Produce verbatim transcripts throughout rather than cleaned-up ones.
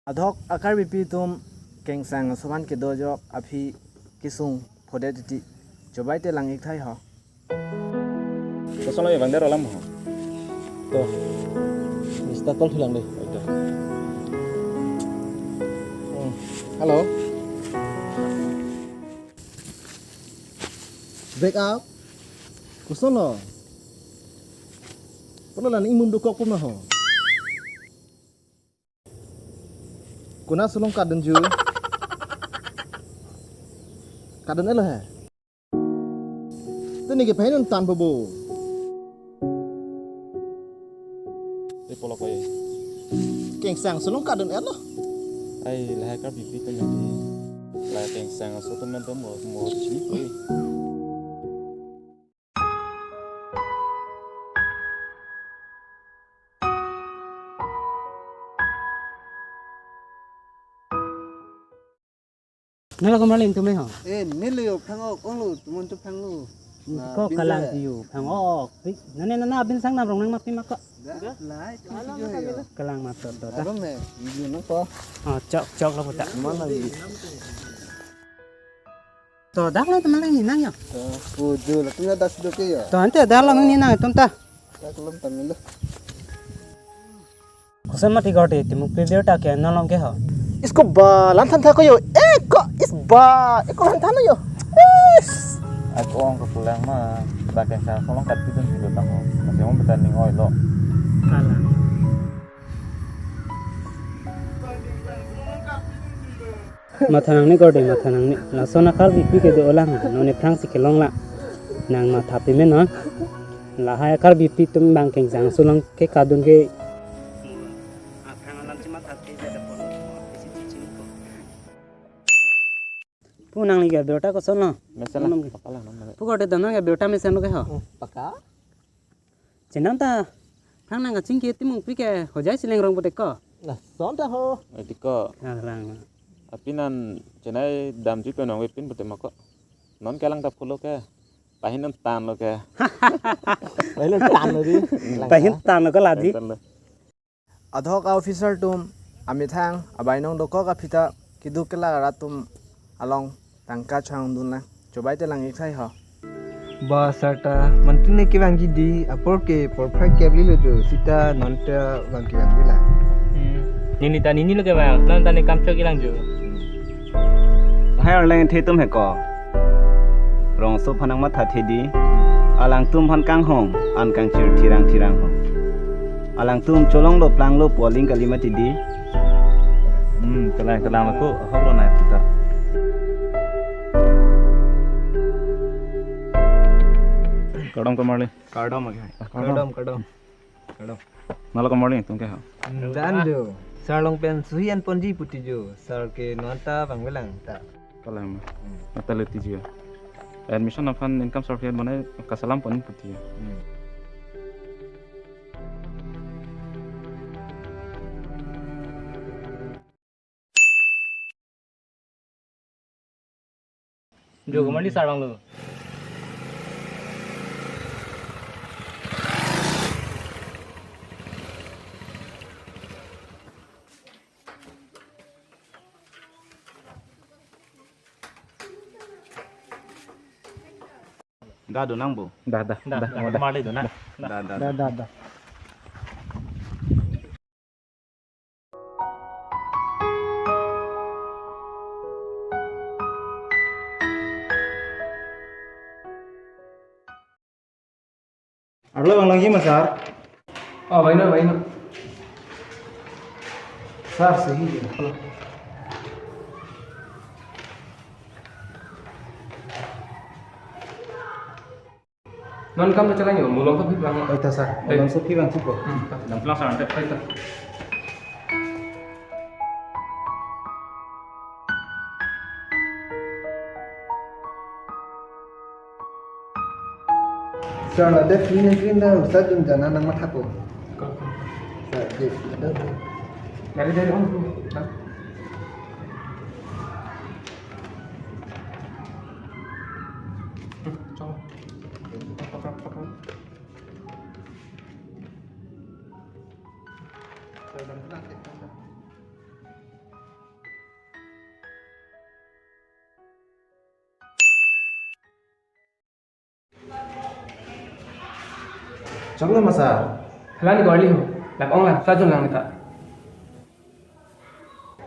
Adhok a-Karbipi atum kengsang aso aphan kedo ajok aphi kesung phodet titi. Chobai te lang-ik thai ho. Kosonlo ya bang der alam ho. To. Mister call thulang deh. Oke. Hmm. Halo. Break up. Kosonlo. Pernah lah ning mum dokok pun ho. Konat aso along kadun ju. Kadun-etlo he. Te neke pahini tan bobo. Te polok ko ye. Kengsang aso along kadun-etlo. Ai, lahai Karbipi atum mati. Lahai kengsang aso atum men do mo, mo chini ko ye. Nalo ko Marlin atum ho. Eh, nelo yo phang-ok, onglo, tumun tu phang-o. Ko kalang yo phang-ok. Nane nana abin sang nam rong nang mapi mako. Dah, lai, tu si jo yo. Kalang matot do dah. Alam ne, video nang ko. Oh, chok, chok lo puta. Mana lagi? To, dak lo teman lagi nang yo. To, pujo lo, tumna das do ke yo. To, ante dak lo nang ni nang tum ta. Dak lo teman lo. Koson mati gordi, Timungpi birta ke non along ke ho. Isko ba, lanthan tha ko yo. Eh, ko, is ba, eh, ko lanthan yo. Is. Ako ang kapulang ma, ba kengsang aso along kadun pidun pidun tang ho. Masih mau bertanding oi lo. Kalang. Matha nangne gordi, matha nangne. Lason a-Karbipi kedo lang, non aphrangsi kelong la. Nang matha pame non. Lahai a-Karbipi atum bang kengsang aso along ke kadun ke. Pu nangli ke birta kosonlo? Mesen la, papa la, non mesen. Pu gordi do nang ke birta mesenlo ke ho. Oh, paka? Chenam ta, phang nang kachingki Timungpi ke hojai si lengrong pute ko. Lason ta ho. Eti ko. Ah, lang. Apin an chenai damji penong pin pute mako. Non kelang ta pulo ke. Pahin an tan lo ke. Pahin an tan lo di. Pahin tan lo ke ladi. Tan lo. Adhok a-officer atum amethang abainong dokok aphi ta keduk kelak arat atum along tangka changdun lang. Chobai te lang-ik thai ho. Ba sir ta, mantine kevangji di, apor ke porphai kep lilo jo, sita non ta bang kevangji la. Hmm. Nini ta nini lo kevang, non ta ne kam chok-ik lang jo. Hai arleng the atum he ko. Rongso aphan nang matha the di. Alangtum aphan kanghong, an kangchir thirang thirang ho. Alangtum cholong lo plang lo pu aling kali mati di. Hmm, kelang kelang lo ko, ahok lo nai puta. Kardom ko Marlin. Kardom agi. Ah, kardom. Kardom, kardom. Kardom. Nalo ko Marlin atum ke ha. Hmm, dan jo. Sir along pen suhi an ponji puti jo. Sir ke non ta bang velang ta. Kalang ma. Hmm. Ata leti jo. Admission aphan income certificate bonai kasalam pon puti jo. Hmm. Jo, kemandi sar bang lo. Dah, do nang bo. Dah, dah, dah, dah, dah. Kemali do na. Dah, dah, dah, dah. Dah, dah, dah. Arlo bang langji ma sir? Oh, baino, baino. Sir, sahi. Non kam ta chalang yo, mulong ta phi bang. Oi ta sir, dei. Mulong so phi bang siko. Hmm, ta. Dam pulang sir, ante. Oi ta. Sir, la dei green green da, sa dun jana nang matha ko. Ko, ko. Sir, dei, dei. Gari dei on ko. Ha? Hmm, chalo. Pakad, pakad. Sir, dam pulang, sir, dam pulang. Choklo ma sir? Halani ko-arli ho. Lap-ong lang, sa jun lang neta.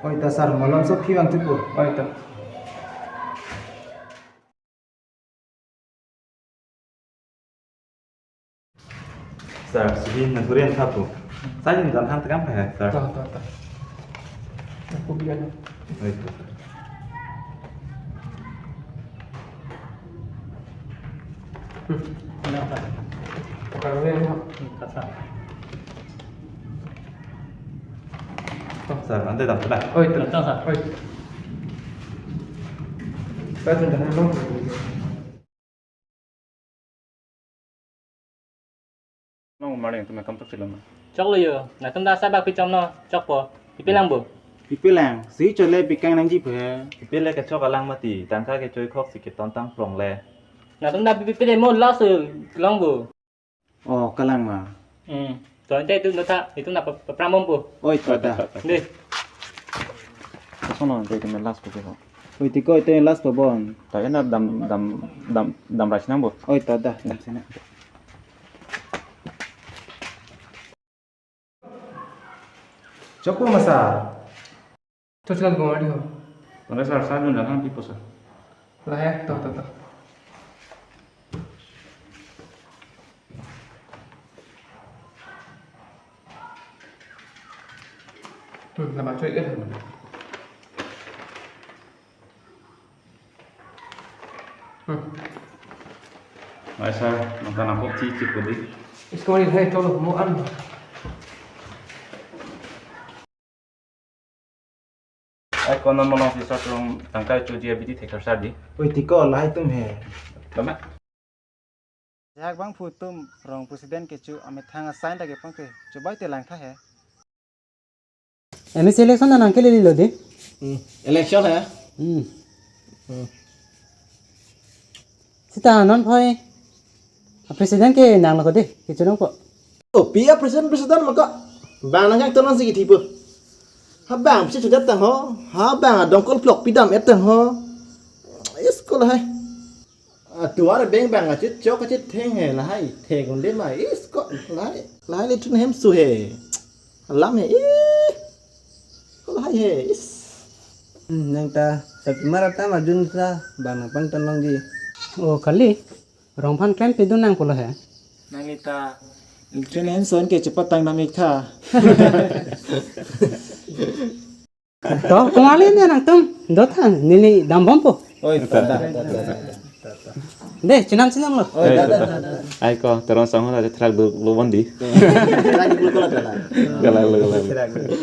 Oi ta sir, malom so phi vang chupo. Oi ta. Sir, suhi nang kurian thapu. Sa jun jan han tekam hai, sir. Ta, ta, ta. Aku biar. Oi ta. Hmm, kenapa? Bukan gue yang kata. Sir, ante dam pula. Oi, tenang, sir. Oi. Sir, tenang, tenang. Long marling tu mekam tok silama. Choklo yo, nangtum ta sa bak pichom no, chokpo. Pipelang bo? Pipelang, si chole pikang nangji phe. Pipele kechok alang mati, tangka kechoi khok si ketontang plong le. Nangtum ta pipele mo last long bo. Oh, kalang ma. Hmm. To ante itu nota, itu na pa-, papramom po. Oi, ta da. Deh. Sono ante itu last po ko. Oi, tiko itu last po bon. Ta ena dam, dam, dam, dam rai sinang bo. Oi, ta da, dam sini. Chokpo ma sir? To chal gomadi ho. Tole sir, sa jun jan han pipo sir. Lahai, to, to, to. Hmm, lama cuy eh. Hmm. Hai sir, nangta nangkok chi chi pudi. Isko ni hai cholo mo an. Ai kono mono officer tum tangkai choji abidi thekar sir di. Oi tiko lahai tum he. Lama. Jak bang phu tum rong president kecho amethang asign ta kepang ke. Chobai te langtha he. M A C election na nangkelelo di? Hmm. Election he? Hmm. Hmm. Sita non phoi. A president ke nanglo ko di, kechonong po. Oh, pi a president, president maka. Bang nang yang tonang si kithi po. Ha bang si chudat tang ho. Ha bang adongkol plok pidam et tang ho. Isko lahai. Atuar beng bang achit chok achit theng he lahai. Theng unde ma isko lahai. Lahai le thun hem su he. Alam he. Ih. Lahai he. Is. Hmm, nangta tapi mara tama jun sa bang nangpangton longji. Oh, kali. Rong aphan klem pidun nang pulo he. Nangli ta. Election en son ke chepatang nam ik tha. To, kung-arli ne nangtum. Dothan, neli dambom po. Oi, ta, ta, ta, ta, ta. Deh, chenam chenam lo. Oi, ta, ta, ta, ta. Ai ko, Teron Sangho ta therak dolo bon di. Therak dolo ko la, ta la. Gala lo, gala lo. Therak dolo.